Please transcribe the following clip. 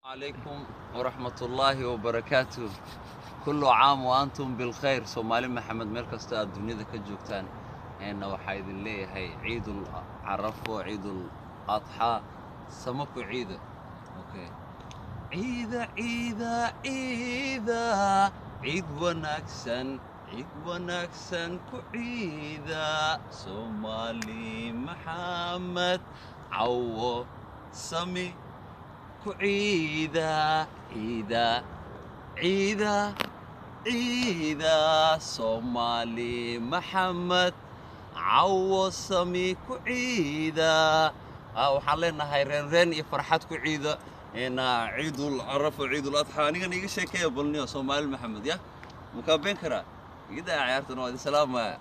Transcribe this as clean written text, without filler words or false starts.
Calaykum waraxmatullaahi wabarakaatuh. Kullu caam wa antum bilkhayr. Soomaali Maxamed, meel kastoo aad dunida ka joogtaan, eenna waxaa idin leeyahay Ciidul Carafo, Ciidul Adxaa samo ku ciida. Okay, ciida, ciida, ciida, ciid wanaagsan, ciid wanaagsan ku ciida. Soomaali Maxamed, cawo sami ku ciida, ciida, ciida, ciida. Soomaali Maxamed, cawo sami ku ciida. Waxaan leenahay reenreen iyo farxad ku ciida Ciidul Carafo, Ciidul Adxa. Anigana iga sheekeeya balniyo. Soomaali Maxamed, ya makaa been karaa? Iga daa ciyaartan, waa idin salaamaya.